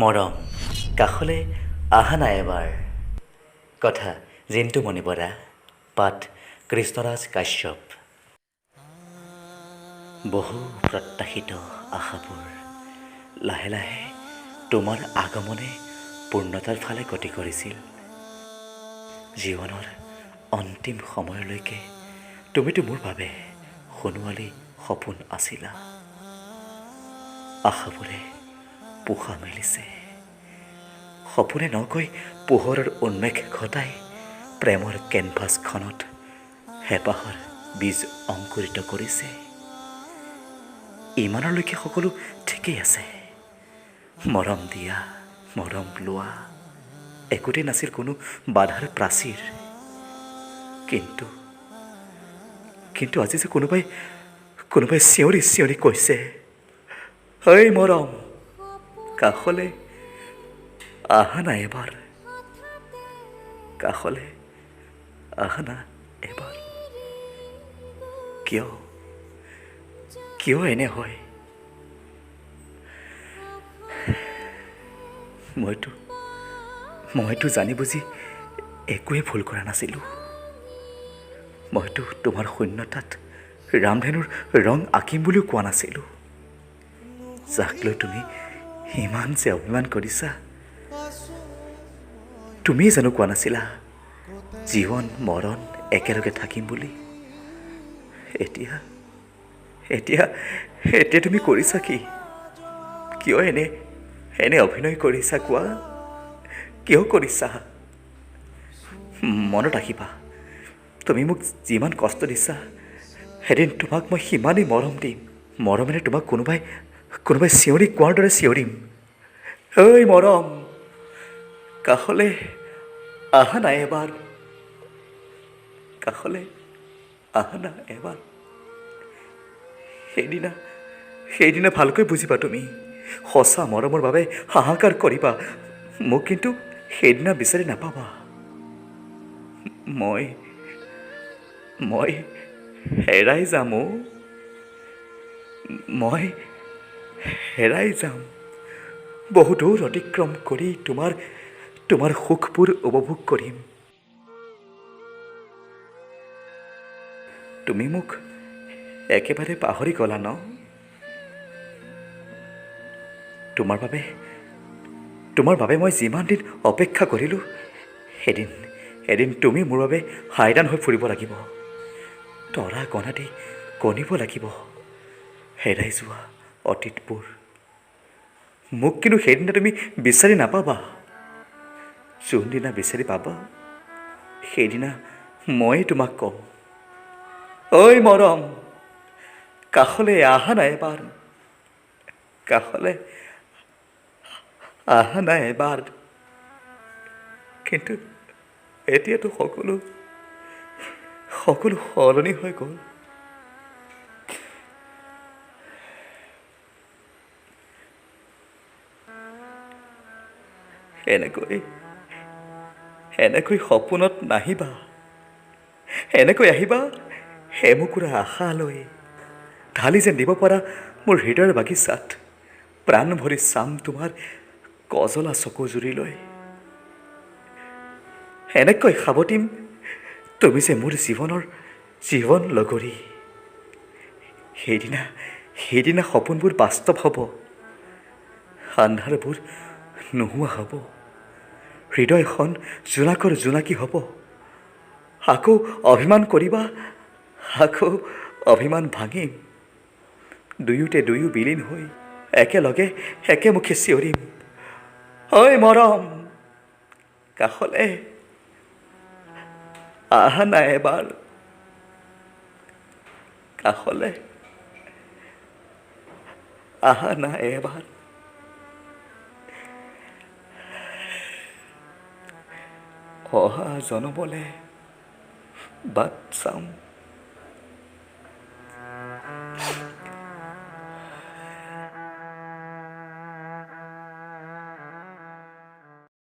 মৰম কাষলৈ আহা নাই এবাৰ। কথা জিন্টুমণি বৰা, পাঠ কৃষ্ণৰাজ কাশ্যপ। বহু প্ৰত্যাশিত আশাবোৰ লাহে লাহে তোমাৰ আগমনে পূৰ্ণতাৰ ফালে গতি কৰিছিল। জীৱনৰ অন্তিম সময়লৈকে তুমিতো মোৰ বাবে সোণোৱালী সপোন আছিলা। আশাবোৰে পোখা মেলিছে, সপোনে নকৈ পোহৰৰ উন্মেষ ঘটাই প্ৰেমৰ কেনভাছখনত হেঁপাহৰ বীজ অংকুৰিত কৰিছে। ইমানলৈকে সকলো ঠিকেই আছে। মৰম দিয়া, মৰম লোৱা, একোতেই নাছিল কোনো বাধাৰ প্ৰাচীৰ। কিন্তু কিন্তু আজি যে কোনোবাই কোনোবাই চিঞৰি চিঞৰি কৈছে, ঐ মৰম, কাষলৈ আহা না এবাৰ, কাষলৈ আহা না এবাৰ। কিয় কিয় এনে হয়? মইতো মইতো জানি বুজি একোৱেই ভুল কৰা নাছিলোঁ। মইতো তোমাৰ শূন্যতাত ৰামধেনুৰ ৰং আঁকিম বুলিও কোৱা নাছিলোঁ। যাক লৈ তুমি ইমান যে অভিমান কৰিছা, তুমিয়ে জানো কোৱা নাছিলা জীৱন মৰণ একেলগে থাকিম বুলি? এতিয়া এতিয়া এতিয়া তুমি কৰিছা কি? কিয় এনে এনে অভিনয় কৰিছা কোৱা? কিয় কৰিছা? মনত ৰাখিবা, তুমি মোক যিমান কষ্ট দিছা, এদিন তোমাক মই সিমানেই মৰম দিম। মৰমেৰে তোমাক কোনোবাই কোনোবাই চিঞৰি কোৱাৰ দৰে চিঞৰিম, ঐ মৰম, কাষলৈ আহা নাই এবাৰ, কাষলৈ আহা না এবাৰ। সেইদিনা সেইদিনা ভালকৈ বুজিবা তুমি, সঁচা মৰমৰ বাবে হাহাকাৰ কৰিবা। মোক কিন্তু সেইদিনা বিচাৰি নাপাবা। মই মই হেৰাই যাম অ', মই হেৰাই যাম। বহু দূৰ অতিক্ৰম কৰি তোমাৰ তোমাৰ সুখবোৰ উপভোগ কৰিম। তুমি মোক একেবাৰে পাহৰি গ'লা ন? তোমাৰ বাবে তোমাৰ বাবে মই যিমান দিন অপেক্ষা কৰিলোঁ, এদিন এদিন তুমি মোৰ বাবে হাইৰাণ হৈ ফুৰিব লাগিব, তৰা গণাদি গণিব লাগিব হেৰাই যোৱা অতীতবোৰ। মোক কিন্তু সেইদিনা তুমি বিচাৰি নাপাবা। যোনদিনা বিচাৰি পাবা, সেইদিনা ময়ে তোমাক ক'ম, ঐ মৰম, কাষলৈ আহা নাই এবাৰ, কাষলৈ আহা নাই এবাৰ। কিন্তু এতিয়াতো সকলো সকলো সলনি হৈ গ'ল। এনেকৈ এনেকৈ সপোনত নাহিবা, এনেকৈ আহিবা এমুকুৰা আশা লৈ, ঢালি যেন দিব পৰা মোৰ হৃদয়ৰ বাগিচাত প্ৰাণ ভৰি চাম তোমাৰ কজলা চকুজুৰিলৈ। এনেকৈ সাৱটিম তুমি যে মোৰ জীৱনৰ জীৱন লগৰী। সেইদিনা সেইদিনা সপোনবোৰ বাস্তৱ হ'ব, আন্ধাৰবোৰ নোহোৱা হ'ব, হৃদয়খন জোনাকৰ জোনাকী হ'ব। আকৌ অভিমান কৰিবা, আকৌ অভিমান ভাঙিম, দুয়োতে দুয়ো বিলীন হৈ একেলগে একেমুখে চিঞৰিম, ঐ মৰম, কাষলৈ আহা নাই এবাৰ, কাষলৈ আহা নাই এবাৰ। অহা জনমলৈ বাট চাম।